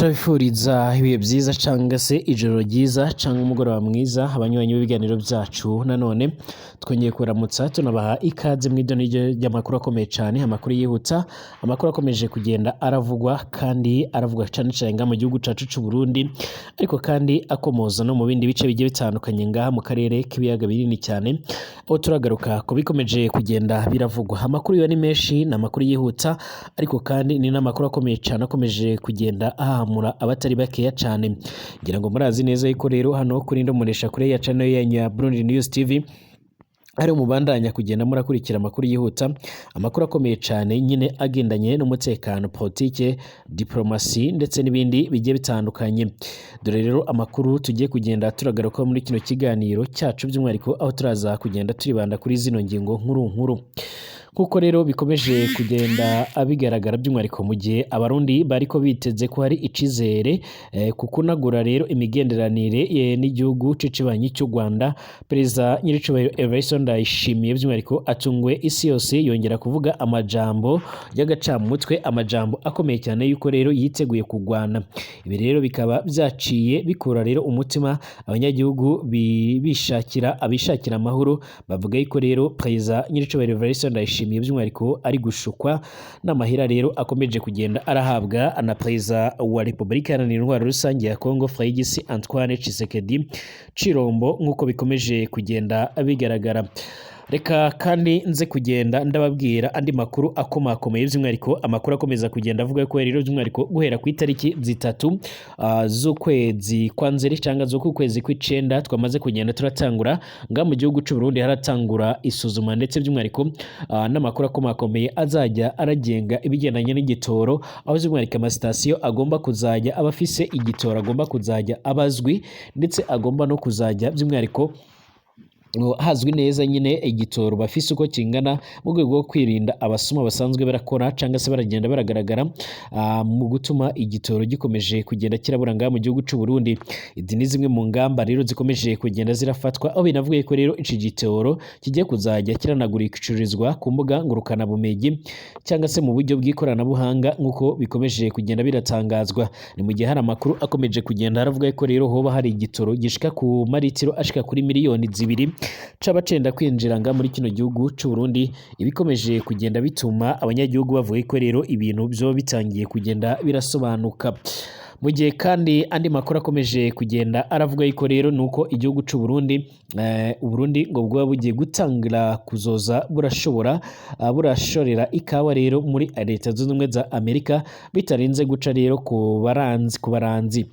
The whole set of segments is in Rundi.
Turabifuriza ibihe byiza cyangwa se ijoro ryiza cyangwa umugoroba mwiza, abanywanyi b'ibiganiro byacu. Nanone twongeye kuramutsa, tunabaha ikaze mu idoni ry'amakuru akomeye cyane, amakuru yihuta, amakuru akomeje kugenda aravugwa kandi aravugwa cyane cyane ngaha mu gihugu cyacu cy'u Burundi, ariko kandi akomoza no mu bindi bice bigiye bitandukanye ngaha mu karere k'ibiyaga binini cyane, aho turagaruka ku bikomeje kugenda biravugwa. Amakuru yo ni menshi, ni amakuru yihuta, ariko kandi ni n'amakuru akomeye cyane akomeje kugenda ahahamura abatari bakeya cyane. Ngira ngo murazi neza yuko rero hano kuri Ndomunesha kure ya channel yanyu ya Burundi News TV ari mubandanya kugenda murakurikira amakuru yihuta, amakuru akomeye cyane nyine agendanye n'umutekano, politike, diplomasi ndetse n'ibindi bigiye bitandukanye. Dore rero amakuru tugiye kugenda turagaruka muri kino kiganiro cyacu, by'umwihariko aho turaza kugenda turibanda kuri zino ngingo nkuru nkuru. Kuko rero bikomeje kugenda bigaragara, by'umwihariko mu gihe Abarundi bariko biteze ko hari icizere ku kunagura rero imigenderanire n'igihugu c'ikibanyi cy'u Rwanda, Perezida Nyiricubahiro Evariste Ndayishimiye by'umwihariko atunguwe isi yose, yongera kuvuga amajambo y'agacamutwe, amajambo akomeye cyane yuko rero yiteguye kugwana. Ibi rero bikaba byaciye bikura rero umutima abanyagihugu bishakira abishakira amahoro, bavuga yuko rero Perezida Nyiricubahiro Evariste Ndayishimiye by'umwihariko ari gushukwa n'amahera rero akomeje kugenda arahabwa na Perezida wa Repubulika Iharanira Intwaro Rusange ya Congo, Félix Antoine Tshisekedi Chilombo, nk'uko bikomeje kugenda bigaragara. Reka kandi nze kugenda ndababwira andi makuru akomakomeye, by'umwihariko amakuru akomeza kugenda avuga ko rero by'umwihariko guhera ku itariki 3 z'ukwezi kwa Nzeri cyangwa z'uku kwezi kw'icenda twamaze kugenda turatangura, ngaha mu gihugu cy'u Burundi haratangura isuzuma ndetse by'umwihariko n'amakuru akomakomeye azajya aragenga ibigendanye n'igitoro, aho by'umwihariko amasitasiyo agomba kuzajya aba afise igitoro, agomba kuzajya abazwi ndetse agomba no kuzajya by'umwihariko hazwi neza nyine igitoro bafise uko kingana, mu rwego rwo kwirinda abasuma basanzwe barakora cyangwa se baragenda baragaragara mu gutuma igitoro gikomeje kugenda kirabura ngaha mu gihugu cy'u Burundi. Izi ni zimwe mu ngamba rero zikomeje kugenda zirafatwa, aho binavuye ko rero iki gitoro kigiye kuzajya kiranagurishirizwa ku mbuga ngurukanabumenyi cyangwa se mu buryo bw'ikoranabuhanga, nk'uko bikomeje kugenda biratangazwa. Ni mu gihe hari amakuru akomeje kugenda haravuga ko rero hoba hari igitoro gishika ku maritiro ashika kuri miliyoni 2 caba cenda kwinjira nga muri kino gihugu cy'u Burundi, ibikomeje kugenda bituma abanyagihugu bavuga ko rero ibintu byo bitangiye kugenda birasobanuka. Mu gihe kandi andi makuru akomeje kugenda aravuga yuko rero nuko igihugu cy'u Burundi, Uburundi ngo bwoba bugiye gutangira kuzoza burashobora burashorera ikawa rero muri Leta Zunze Ubumwe za Amerika bitarinze guca rero ku baranzi.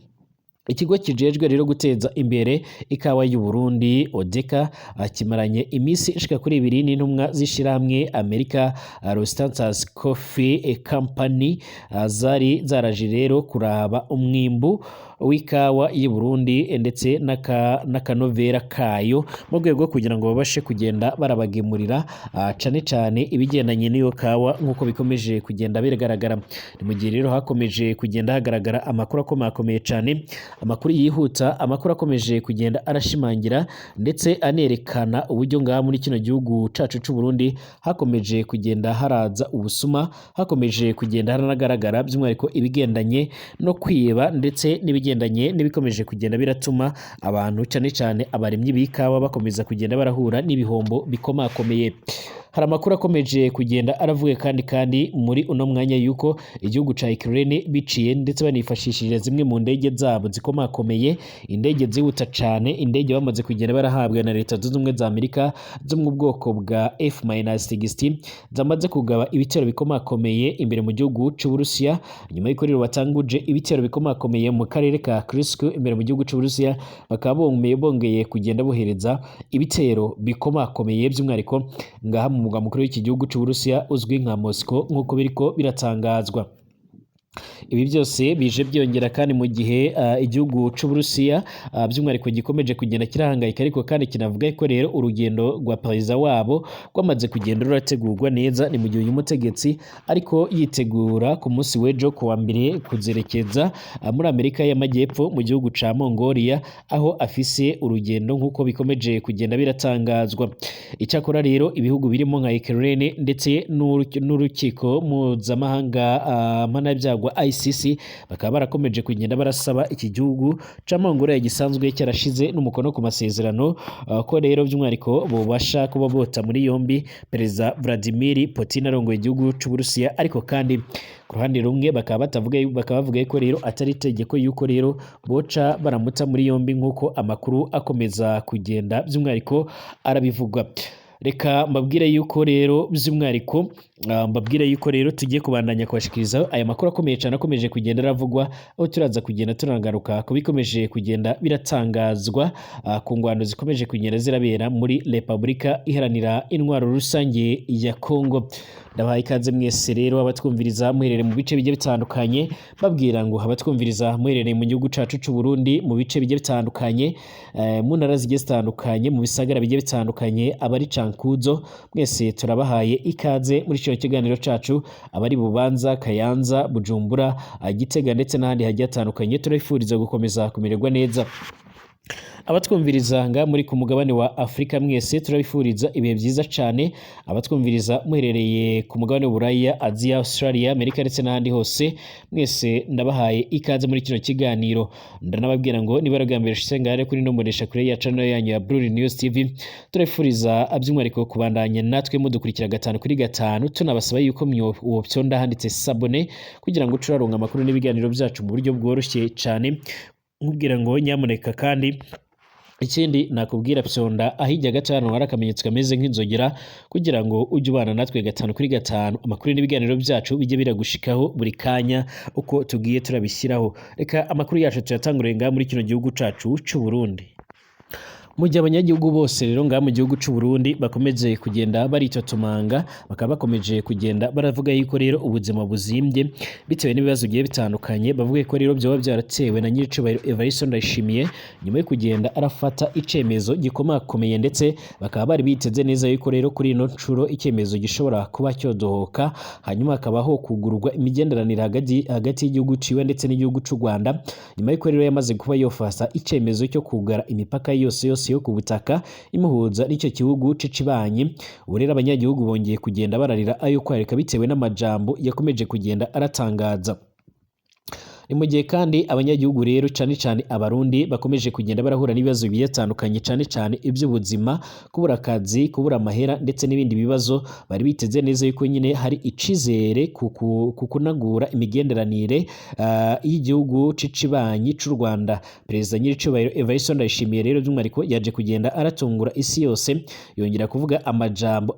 Ikigo kijejwe rero guteza imbere ikawa y'u Burundi, Odeka, kimaranye iminsi ishika kuri 2 n'intumwa z'ishirahamwe America Roasters Coffee Company, zari zaraje rero kuraba umwimbu w'ikawa y'u Burundi ndetse n'akanovera kayo, mu rwego rwo kugira ngo babashe kugenda barabagemurira cane cane ibigendanye n'iyo kawa, nk'uko bikomeje kugenda bigaragara. Ni mu gihe rero hakomeje kugenda hagaragara amakuru akomakomeye cane, amakuru yihuta, amakuru akomeje kugenda arashimangira ndetse anerekana uburyo ngaha muri kino gihugu cacu c'u Burundi hakomeje kugenda haraza ubusuma, hakomeje kugenda haranagaragara by'umwihariko ibigendanye no kwiba ndetse n'ibigendanye n'ibikomeje kugenda biratuma abantu, cyane cyane abarimyi b'ikawa, bakomeza kugenda barahura n'ibihombo bikomakomeye. Hari amakuru akomeje kugenda aravuga kandi muri uno mwanya yuko igihugu ca Ukraine biciye ndetse banifashishije zimwe mu ndege zabo zikomakomeye, indege zihuta cane, indege bamaze kugenda barahabwa na Leta Zunze Ubumwe za Amerika zo mu bwoko bwa F-16, zamaze kugaba ibitero bikomakomeye imbere mu gihugu c'Uburusiya. Nyuma y'uko rero batanguje ibitero bikomakomeye mu karere ka Kursk imbere mu gihugu c'Uburusiya, bakaba bongeye kugenda bohereza ibitero bikomakomeye by'umwihariko ngaha mu mugwa mukuru w'iki gihugu c'Uburusiya uzwi nka Moscow, nk'uko biriko biratangazwa. Ibi byose bije byongera kandi mu gihe igihugu c'Uburusiya by'umwihariko gikomeje kugenda kirahangayika, ariko kandi kinavuga ko rero urugendo rwa perezida wabo rwamaze kugenda rurategurwa neza. Ni mu gihe uyu mutegetsi ariko yitegura ku munsi w'ejo ku wa mbere kuzerekeza muri Amerika y'Amajyepfo mu gihugu ca Mongolia, aho afise urugendo, nk'uko bikomeje kugenda biratangazwa. Icyakora rero ibihugu birimo nka Ukraine ndetse n'urukiko mpuzamahanga mpanabyaha mpanavyaha rwa ICC bakaba barakomeje kugenda barasaba iki gihugu ca Mongolia gisanzwe cyarashize n'umukono ku masezerano ko rero by'umwihariko bobasha kuba bota muri yombi Perezida Vladimir Putin arongoye igihugu c'Uburusiya. Ariko kandi ku ruhande rumwe bakaba bavuga ko rero atari itegeko yuko rero boca baramuta muri yombi, nk'uko amakuru akomeza kugenda by'umwihariko arabivugwa. Reka mbabwire yuko rero by'umwihariko mbabwire yuko rero tugiye kubandanya kubashikirizaho aya makuru akomeye cyane akomeje kugenda aravugwa, aho turaza kugenda turangaruka ku bikomeje kugenda biratangazwa ku ngwano zikomeje kugenda zirabera muri Repubulika Iharanira Intwaro Rusange ya Kongo. Ndabahaye ikaze mwese rero abatwumviriza muherereye mu bice bigiye bitandukanye, babwira ngo abatwumviriza muherereye mu gihugu cacu c'u Burundi mu bice bigiye bitandukanye, mu ntara zigiye zitandukanye, mu bisagara bigiye bitandukanye, abari Cankuzo mwese turabahaye ikaze muri kino kiganiro cacu, abari Bubanza, Kayanza, Bujumbura, Gitega ndetse n'ahandi hagiye hatandukanye, turabifuriza gukomeza kumererwa neza. Abatwumviriza nga muri ku mugabane wa Afrika mwese turabifuriza ibihe byiza cyane. Abatwumviriza muherereye ku mugabane w'Uburaya, Aziya, Australia, Amerika ndetse n'ahandi hose mwese ndabahaye ikaze muri kino kiganiro. Ndanababwira ngo niba ari mbere ushitse ngaha kuri ino mbonesha kure ya channel yanyu ya Blue News TV, turabifuriza by'umwihariko kubandanya natwe mudukurikira 5 kuri 5, tunabasaba yuko wopyonda handitse s'abonner kugira ngo uce uraronka amakuru n'ibiganiro byacu mu buryo bworoshye cyane. Nkubwira ngo nyamuneka kandi ikindi nakubwira, pyonda ahijya gato hano hari akamenyetso kameze nk'inzogera kugira ngo ujye ubana natwe 5 kuri 5, amakuru n'ibiganiro byacu bijye biragushikaho buri kanya uko tugiye turabishyiraho. Reka amakuru yacu tuyatangurire ngaha muri kino gihugu cacu c'u Burundi. Mu gihe abanyagihugu bose rero ngaha mu gihugu c'u Burundi bakomeje kugenda baritotomanga, bakaba bakomeje kugenda baravuga yuko rero ubuzima buzimbye bitewe n'ibibazo bigiye bitandukanye, bavuga ko rero byoba byaratewe na nyiricubahiro Evariste Ndayishimiye nyuma yo kugenda arafata icemezo gikomakomeye, ndetse bakaba bari biteze neza yuko rero kuri ino nshuro icyemezo gishobora kuba cyodohoka, hanyuma hakabaho kugururwa imigenderanire hagati y'igihugu ciwe ndetse n'igihugu c'u Rwanda, nyuma yuko rero yamaze kuba yofasa icemezo cyo kugara imipaka yose yose yo ku butaka imuhuza n'icyo gihugu cicibanyi. Ubu rero abanyagihugu bongeye kugenda bararira ayo kwareka bitewe n'amajambo yakomeje kugenda aratangaza. Ni mu gihe kandi abanyagihugu rero cyane cyane abarundi bakomeje kugenda barahura n'ibibazo bigiye bitandukanye, cyane cyane iby'ubuzima, kubura akazi, kubura amahera ndetse n'ibindi bibazo. Bari biteze neza yuko nyine hari icizere ku kunagura imigenderanire y'igihugu cicibanyi c'u Rwanda. Perezida nyiricubahiro Evariste Ndayishimiye rero by'umwihariko yaje kugenda aratungura isi yose, yongera kuvuga amajambo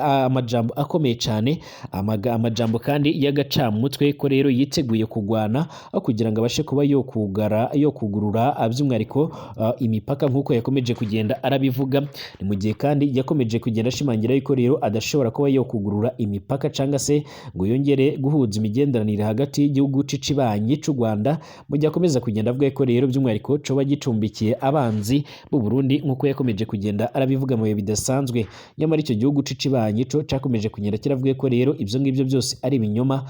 amajambo akomeye cyane, amajambo kandi y'agacamutwe, ko rero yiteguye kugwana kugira ngo abashe kuba yo kugurura by'umwihariko imipaka nk'uko yakomeje kugenda arabivuga. Ni mu gihe kandi yakomeje kugenda ashimangira yuko rero adashobora kuba yo kugurura imipaka cyangwa se ngo yongere guhuza imigenderanire hagati y'igihugu cicibanyi c'u Rwanda, mu gihe akomeza kugenda avuga ko rero by'umwihariko coba gicumbikiye abanzi b'u Burundi nk'uko yakomeje kugenda arabivuga mu bihe bidasanzwe. Nyamara icyo gihugu cicibanyi co cakomeje kugenda kiravuga ko rero ibyo ngibyo byose ari ibinyoma,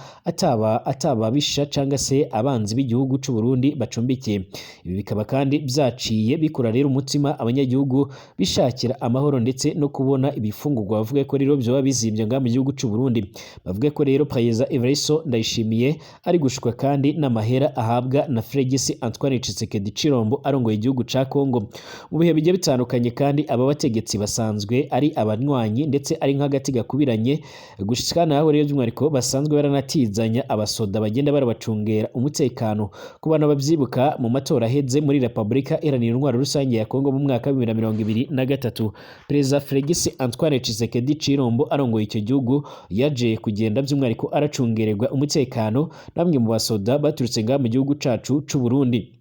atababisha cyangwa se abanzi b'igihugu c'u Burundi bacumbikiye. Ibi bikaba kandi byaciye bikura rero umutima abanyagihugu bishakira amahoro ndetse no kubona ibifungurwa, bavuga ko rero byoba bizimbye ngaha mu gihugu c'u Burundi. Bavuga ko rero Perezida Evariste Ndayishimiye ari gushukwa kandi n'amahera ahabwa na Félix Antoine Tshisekedi Tshilombo arongoye igihugu ca Kongo. Mu bihe bigiye bitandukanye kandi aba bategetsi basanzwe ari abanywanyi ndetse ari nk'agati gakubiranye, gushika naho rero by'umwihariko basanzwe baranatizanya abasoda bagenda barabacungera umutekano. Ku bantu babyibuka mu matora aheze muri Repubulika Iharanira Intwaro Rusange ya Kongo mu mwaka wa 2023, Perezida Félix Antoine Tshisekedi Tshilombo arongoye icyo gihugu yaje kugenda by'umwihariko aracungererwa umutekano namwe mu basoda baturutse ngaha mu gihugu cacu c'u Burundi.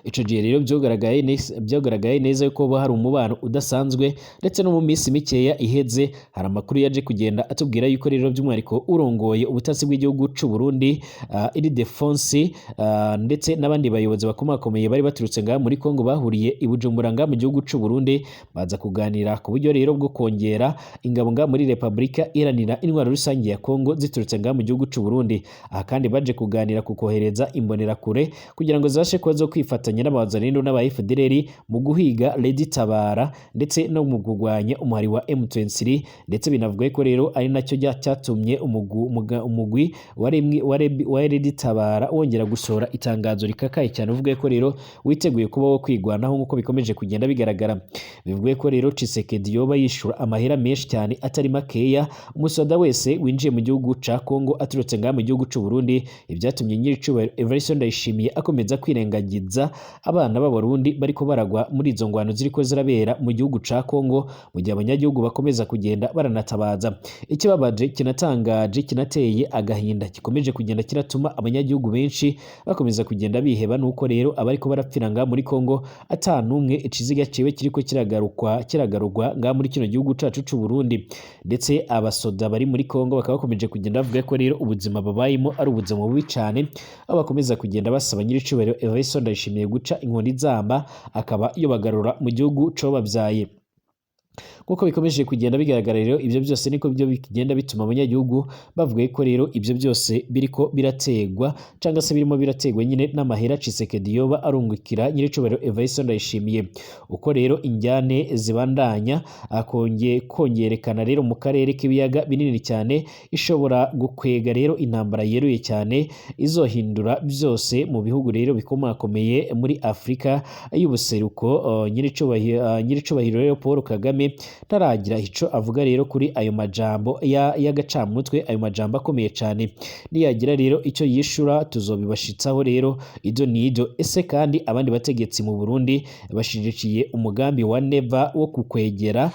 Ico gihe rero byagaragaye neza yuko hari umubano udasanzwe, ndetse no mu minsi mikeya iheze hari amakuru yaje kugenda atubwira yuko rero by'umwihariko urongoye ubutasi bw'igihugu c'u Burundi Ildefonse ndetse n'abandi bayobozi bakomakomeye bari baturutse ngaha muri Kongo bahuriye i Bujumbura ngaha mu gihugu c'u Burundi, baza kuganira ku buryo rero bwo kongera ingabo ngaha muri Repubulika Iharanira Intwaro Rusange ya Kongo ziturutse ngaha mu gihugu c'u Burundi. Aha kandi baje kuganira ku kohereza imbonerakure kugira ngo zibashe kuba zo kwifasha kwifatanya n'abazalendo n'aba FDLR mu guhiga Lady Tabara ndetse no mu kurwanya umuhari wa M23. Ndetse binavuga ko rero ari nacyo cyatumye umugwi wa Lady Tabara wongera gusohora itangazo rikakaye cyane, uvuga ko rero witeguye kuba wo kwigwanaho nk'uko bikomeje kugenda bigaragara. Bivuga ko rero Tshisekedi yoba yishura amahera menshi cyane atari makeya umusoda wese winjiye mu gihugu ca Kongo aturutse ngaha mu gihugu c'u Burundi, ibyatumye nyiricubahiro Evariste Ndayishimiye akomeza kwirengagiza abana b'Abarundi bariko baragwa muri izo ngwano ziriko zirabera mu gihugu ca Kongo, mu gihe abanyagihugu bakomeza kugenda baranatabaza. Ikibabaje, kinatangaje, kinateye agahinda, gikomeje kugenda kiratuma abanyagihugu benshi bakomeza kugenda biheba, nuko rero abariko barapfira ngaha muri Kongo ata numwe ikiziga ciwe kiriko kiragarukwa kiragarurwa ngaha muri kino gihugu cacu c'u Burundi. Ndetse abasoda bari muri Kongo bakaba bakomeje kugenda bavuga ko rero ubuzima babayemo ari ubuzima bubi cane, aho bakomeza kugenda basaba nyiricubahiro Evariste Ndayishimiye guca inkoni zamba akaba yobagarura mu gihugu co babyaye. Nkuko bikomeje kugenda bigaragara rero, ibyo byose niko byo bigenda bituma abanyagihugu bavuga ko rero ibyo byose biriko birategwa cyangwa se birimo birategwa nyine n'amahera Tshisekedi yoba arungukira nyiricubahiro Evariste Ndayishimiye. Uko rero injyane zibandanya akonge kongerekana rero mu karere k'ibiyaga binini cyane, ishobora gukwega rero intambara yeruye cyane izohindura byose mu bihugu rero bikomakomeye muri Afurika y'ubuseruko. Nyiricubahiro rero Paul Kagame ntaragira ico avuga rero kuri ayo majambo y'agacamutwe, ayo majambo akomeye cyane. Niyagira rero icyo yishura, tuzobibashitsaho rero ido nido. Ese kandi abandi bategetsi mu Burundi bashigikiye umugambi wa Neva wo kukwegera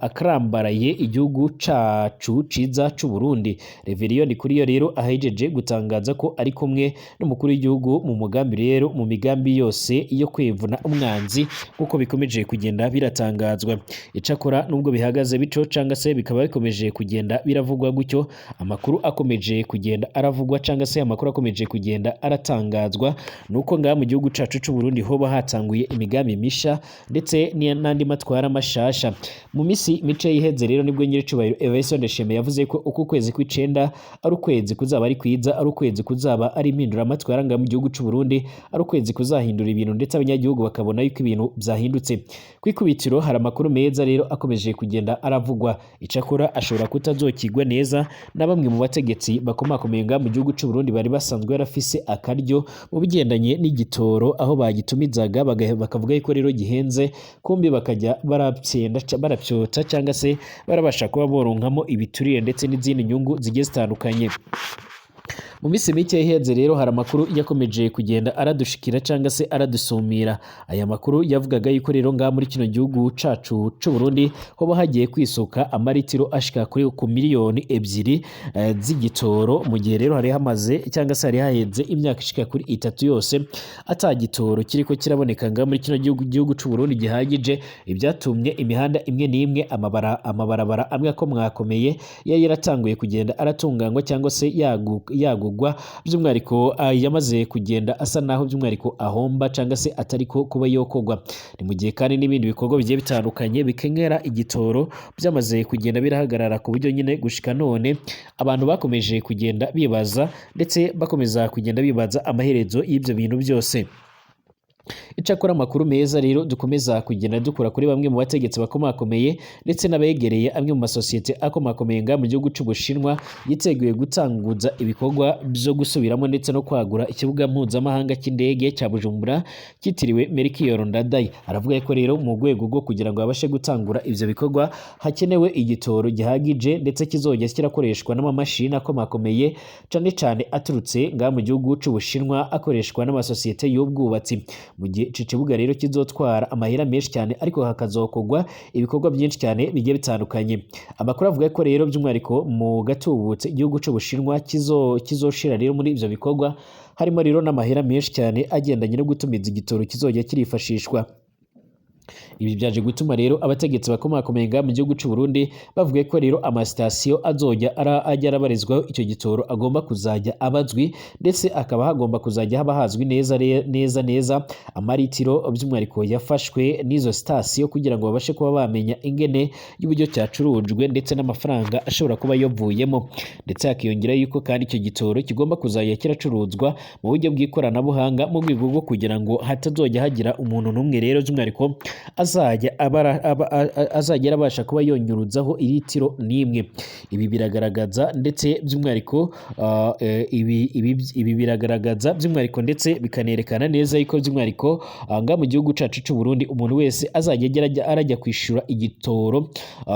akarambaraye igihugu cacu ciza c'u Burundi? Reverien Ndikuriyo rero ahejeje gutangaza ko ari kumwe n'umukuru w'igihugu mu mugambi rero mu migambi yose yo kwivuna umwanzi, nk'uko bikomeje kugenda biratangazwa. Icakora nubwo bihagaze bico canga se bikaba bikomeje kugenda biravugwa gutyo, amakuru akomeje kugenda aravugwa canga se amakuru akomeje kugenda aratangazwa nuko ngaha mu gihugu cacu c'u Burundi hoba hatanguye imigambi misha ndetse n'andi matwara mashasha. Mu misi mice iheze rero nibwo nyiricubahiro Evariste Ndayishimiye yavuze ko uku kwezi kw'icenda ari ukwezi kuzaba ari kwiza, ari ukwezi kuzaba ari impinduramatwara ngaha mu gihugu c'u Burundi, ari ukwezi kuzahindura ibintu ndetse abanyagihugu bakabona yuko ibintu vyahindutse. Kwikubitiro hari amakuru meza rero akomeje kugenda aravugwa, icakora ashobora kutazokigwa neza na bamwe mu bategetsi bakomakomeye ngaha mu gihugu c'u Burundi bari basanzwe barafise akaryo mu bigendanye n'igitoro, aho bagitumizaga bakavuga yuko rero gihenze, kumbi bakajya barapyenda barapyota cyangwa se barabasha kuba boronkamo ibiturire ndetse n'izindi nyungu zigiye zitandukanye. Mu minsi mike iheze rero hari amakuru yakomeje kugenda aradushikira cyangwa se aradusumira. Aya makuru yavugaga yuko rero ngaha muri kino gihugu cacu c'u Burundi hoba hagiye kwisuka amaritiro ashika kuri ku 2 miliyoni z'igitoro, mu gihe rero hari hamaze cyangwa se hari haheze imyaka ishika kuri 3 yose ata gitoro kiriko kiraboneka ngaha muri kino gihugu c'u Burundi gihagije, ibyatumye imihanda imwe n'imwe, amabarabara amwe akomwakomeye yari yaratanguye kugenda aratunganywa cyangwa se yagugwa, by'umwihariko yamaze kugenda asa naho by'umwihariko ahomba cyangwa se atariko kuba yokogwa. Ni mu gihe kandi n'ibindi bikorwa bigiye bitandukanye bikenyera igitoro byamaze kugenda birahagarara, ku buryo nyine gushika none abantu bakomeje kugenda bibaza ndetse bakomeza kugenda bibaza amaherezo y'ibyo bintu byose. Icakora amakuru meza rero dukomeza kugenda dukura kuri bamwe mu bategetsi bakomakomeye ndetse n'abegereye amwe mu masosiyete akomakomeye ngaha mu gihugu c'Ubushinwa yiteguye gutanguza ibikorwa byo gusubiramo ndetse no kwagura ikibuga mpuzamahanga cy'indege cya Bujumbura cyitiriwe Melchior Ndadaye, aravuga ko rero mu rwego rwo kugira ngo babashe gutangura ivyo bikorwa hakenewe igitoro gihagije ndetse kizojya kirakoreshwa n'amamashini akomakomeye, cane cane aturutse ngaha mu gihugu c'Ubushinwa, akoreshwa n'amasosiyete y'ubwubatsi. Mu gihe ico kibuga rero kizotwara amahera menshi cyane, ariko hakazokorwa ibikorwa byinshi cyane bigiye bitandukanye. Amakuru avuga ko rero by'umwihariko mu gatubutse igihugu c'Ubushinwa kizoshira rero muri ivyo bikorwa harimo rero n'amahera menshi cyane agendanye no gutumiza igitoro kizojya kirifashishwa. Ibi byaje gutuma rero abategetsi bakomakomeye ngaha mu gihugu c'u Burundi bavuga ko rero amasitasiyo azojya ajya arabarizwaho icyo gitoro agomba kuzajya abazwi, ndetse akaba hagomba kuzajya haba hazwi neza neza neza amaritiro by'umwihariko yafashwe n'izo sitasiyo, kugira ngo babashe kuba bamenya ingene y'uburyo cyacurujwe ndetse n'amafaranga ashobora kuba yavuyemo. Ndetse hakiyongera yuko kandi icyo gitoro kigomba kuzajya kiracuruzwa mu buryo bw'ikoranabuhanga, mu rwego rwo kugira ngo hatazojya hagira umuntu n'umwe rero by'umwihariko azajya arabasha kuba yonyuruzaho iritiro n'imwe. Ibi biragaragaza ndetse by'umwihariko ibi biragaragaza by'umwihariko ndetse bikanerekana neza yuko by'umwihariko ngaha mu gihugu cacu c'u Burundi umuntu wese azajya arajya kwishura igitoro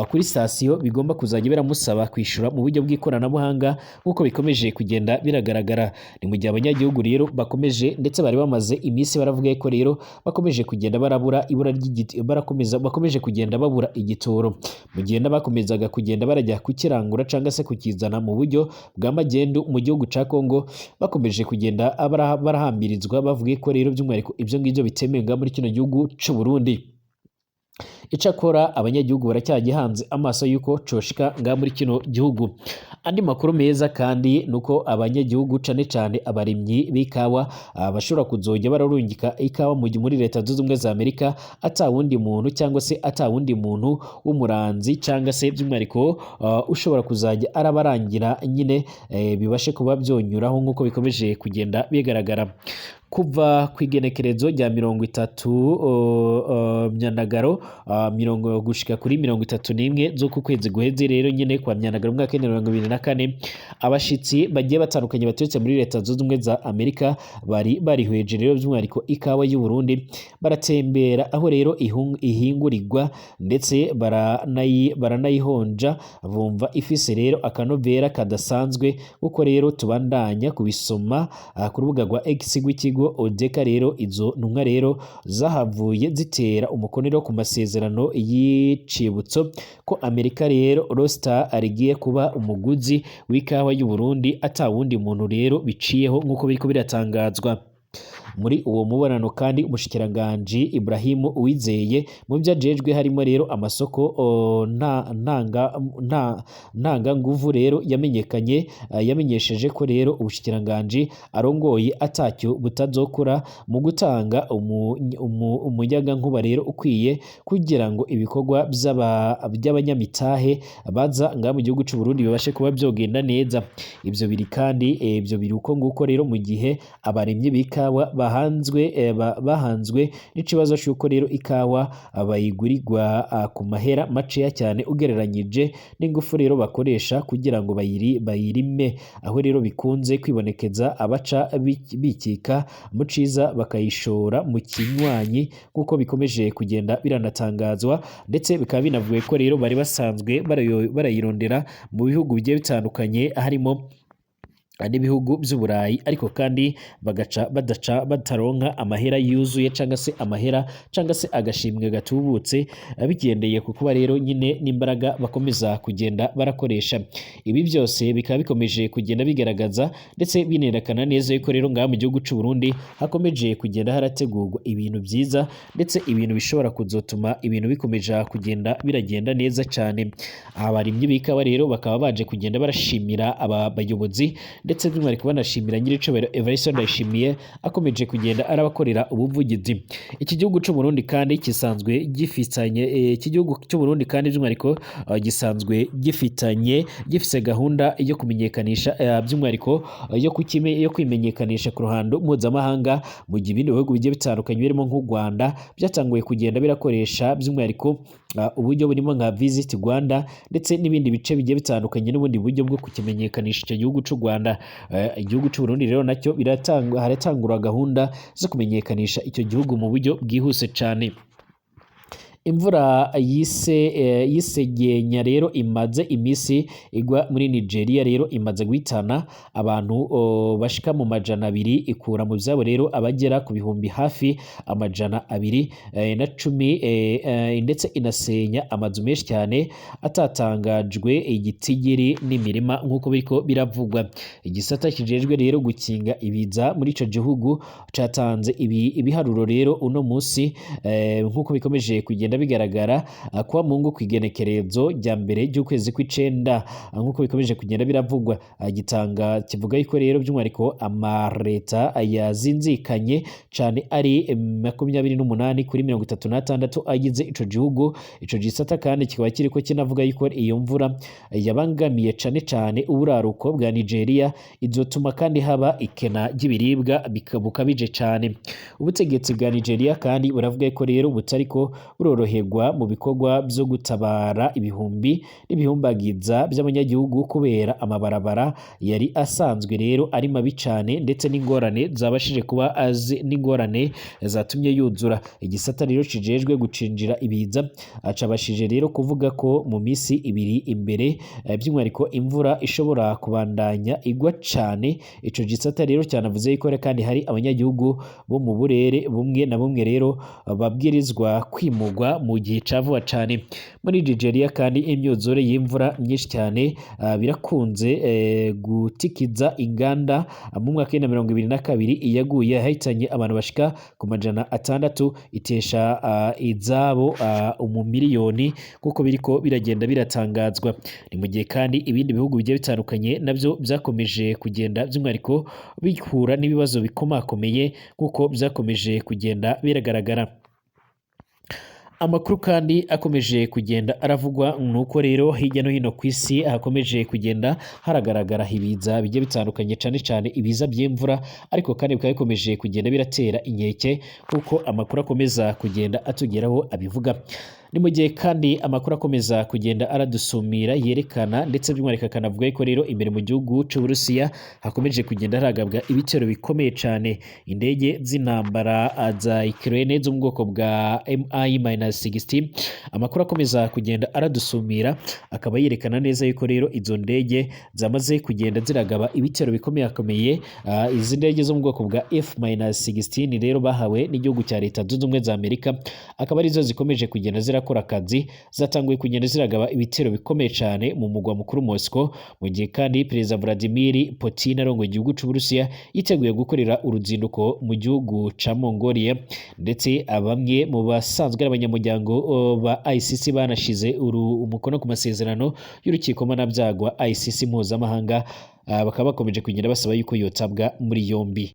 kuri sitasiyo bigomba kuzajya biramusaba kwishura mu buryo bw'ikoranabuhanga, nk'uko bikomeje kugenda biragaragara. Ni mu gihe abanyagihugu rero bakomeje ndetse bari bamaze iminsi baravuga ko rero bakomeje kugenda barabura ibura ry'igiti, barakomeza bakomeje kugenda babura igitoro, mu gihe n'abakomezaga kugenda barajya kukirangura cyangwa se kukizana mu buryo bwa magendu mu gihugu ca Kongo bakomeje kugenda barahambirizwa, bavuga ko rero by'umwihariko ibyo ngibyo bitemewe muri kino gihugu c'u Burundi. Icakora abanyagihugu baracyagihanze amaso yuko coshika nga muri kino gihugu. Andi makuru meza kandi nuko abanyagihugu cane cane abarimyi b'ikawa bashobora kuzojya bararungika ikawa muri Leta Zunze Ubumwe za Amerika ata wundi muntu cyangwa se ata wundi muntu w'umuranzi cyangwa se by'umwihariko ushobora kuzajya arabarangira nyine, bibashe kuba byonyuraho nk'uko bikomeje kugenda bigaragara. Kuva ku igenekerezo rya 30 Myandagaro mirongo gushika kuri 31 z'uku kwezi guheze rero nyine kwa Myandagaro umwaka w'ibihumbi 2024, abashitsi bagiye batandukanye baturutse muri Leta Zunze Ubumwe za Amerika bari barihweje rero by'umwihariko ikawa y'u Burundi, baratembera aho rero ihingurirwa ndetse baranayihonja, bumva ifise rero akanovera kadasanzwe, kuko rero tubandanya kubisoma ku rubuga rwa X rw'ikigo Odeka. Rero izo ntumwa rero zahavuye zitera umukono ku masezerano y'icibutso ko Amerika rero Rosta arigiye kuba umuguzi w'ikawa y'u Burundi ata wundi muntu rero biciyeho, nk'uko biriko biratangazwa. Muri uwo mubonano kandi umushikiranganji Ibrahim Uwizeye mu byo ajejwe harimo rero amasoko ntanga nguvu rero yamenyekanye, yamenyesheje ko rero ubushikiranganji arongoye atacyo butazokora mu gutanga umuyagankuba rero ukwiye kugira ngo ibikorwa by'abanyamitahe baza ngaha mu gihugu c'u Burundi bibashe kuba byogenda neza. Ivyo biri kandi ivyo biri uko nguko rero mu gihe abarimyi b'ikawa bahanzwe n'ikibazo c'uko rero ikawa bayigurirwa ku mahera maceya cyane ugereranyije n'ingufu rero bakoresha kugira ngo bayirime, aho rero bikunze kwibonekeza abaca bikika mu ciza bakayishora mu kinywanyi, nk'uko bikomeje kugenda biranatangazwa. Ndetse bikaba binavuye ko rero bari basanzwe barayirondera mu bihugu bigiye bitandukanye harimo n'ibihugu by'Uburayi, ariko kandi bagaca badaca bataronka amahera yuzuye cyangwa se amahera cyangwa se agashimwe gatubutse, bigendeye ku kuba rero nyine n'imbaraga bakomeza kugenda barakoresha. Ibi byose bikaba bikomeje kugenda bigaragaza ndetse binerekana neza yuko rero ngaha mu gihugu c'u Burundi hakomeje kugenda harategurwa ibintu byiza ndetse ibintu bishobora kuzotuma ibintu bikomeje kugenda biragenda neza cyane. Abarimyi b'ikawa rero bakaba baje kugenda barashimira aba bayobozi ndetse by'umwihariko banashimira nyiricubahiro Evariste Ndayishimiye akomeje kugenda arabakorera ubuvugizi. Iki gihugu c'u Burundi kandi gisanzwe gifitanye iki gihugu c'u Burundi kandi by'umwihariko gisanzwe gifitanye gifise gahunda yo kumenyekanisha by'umwihariko yo kwimenyekanisha ku ruhando mpuzamahanga, mu gihe ibindi bihugu bigiye bitandukanye birimo nk'u Rwanda byatanguye kugenda birakoresha by'umwihariko uburyo burimo nka Visit Rwanda ndetse n'ibindi bice bigiye bitandukanye n'ubundi buryo bwo kukimenyekanisha icyo gihugu c'u Rwanda. Igihugu c'u Burundi rero nacyo haratangura gahunda zo kumenyekanisha icyo gihugu mu buryo bwihuse cyane. Imvura yise yisegenya rero imaze imisi igwa muri Nigeria rero imaze guhitana abantu bashika mu 200, ikura mu vyabo rero abagera ku bihumbi hafi 210, ndetse inasenya amazu menshi cyane atatangajwe igitigiri n'imirima nk'uko biriko biravugwa. Igisata kijejwe rero gukinga ibiza muri ico gihugu catanze ibiharuro rero uno musi, nk'uko bikomeje kugenda bigaragara kuwa Mungu kw'igenekerezo rya mbere ry'ukwezi kw'icenda, nk'uko bikomeje kugenda biravugwa. Gitanga kivuga yuko rero by'umwihariko amareta yazinzikanye cane ari 28 kuri 36 agize ico gihugu. Ico gisata kandi kikaba kiriko kinavuga yuko iyo mvura yabangamiye cane cane uburaruko bwa Nigeria, izotuma kandi haba ikena ry'ibiribwa bukabije cane. Ubutegetsi bwa Nigeria kandi buravuga ko rero butariko buroroherwa mu bikorwa vyo gutabara ibihumbi n'ibihumbagiza by'abanyagihugu kubera amabarabara yari asanzwe rero ari mabi cane, ndetse n'ingorane zabashije kuba azi n'ingorane zatumye yuzura. Igisata rero kijejwe gucinjira ibiza acabashije rero kuvuga ko mu misi ibiri imbere, by'umwihariko imvura ishobora kubandanya igwa cane. Ico gisata rero cyanavuze yuko kandi hari abanyagihugu bo mu burere bumwe na bumwe rero babwirizwa kwimugwa mu gihe ca vuba cane. Muri Nigeria kandi imyuzure y'imvura myinshi cyane birakunze gutikiza inganda. Mu mwaka wa 2022 iyaguye yahitanye abantu bashika ku 600, itesha izabo umumiliyoni kuko biriko biragenda biratangazwa. Ni mu gihe kandi ibindi bihugu bigiye bitandukanye nabyo byakomeje kugenda by'umwihariko bihura n'ibibazo bikomakomeye kuko byakomeje kugenda biragaragara. Amakuru kandi akomeje kugenda aravugwa nuko rero hirya no hino ku isi hakomeje kugenda haragaragara ibiza bigiye bitandukanye, cane cane ibiza by'imvura, ariko kandi bikaba bikomeje kugenda biratera inkeke kuko amakuru akomeza kugenda atugeraho abivuga. Ni mu gihe kandi amakuru akomeza kugenda aradusumira yerekana ndetse by'umwihariko akanavuga yuko rero imbere mu gihugu c'Uburusiya hakomeje kugenda haragabwa ibitero bikomeye cane. Indege z'intambara za Ukraine zo mu bwoko bwa Mi-60, amakuru akomeza kugenda aradusumira akaba yerekana neza yuko rero izo ndege zamaze kugenda ziragaba ibitero bikomeye akomeye. Izi ndege zo mu bwoko bwa F-16 rero bahawe n'igihugu cya Leta Zunze Ubumwe za Amerika, akaba arizo zikomeje kugenda zirakora akazi, zatanguye kugenda ziragaba ibitero bikomeye cyane mu mugwa mukuru Moscow. Mu gihe kandi Perezida Vladimir Putin arongoye igihugu c'Uburusiya yiteguye gukorera uruzinduko mu gihugu ca Mongolia, ndetse bamwe mu basanzwe ari abanyamuryango ba ICC banashize umukono ku masezerano y'urukiko mpanabyaha rwa ICC mpuzamahanga, bakaba bakomeje kugenda basaba yuko yotabwa muri yombi.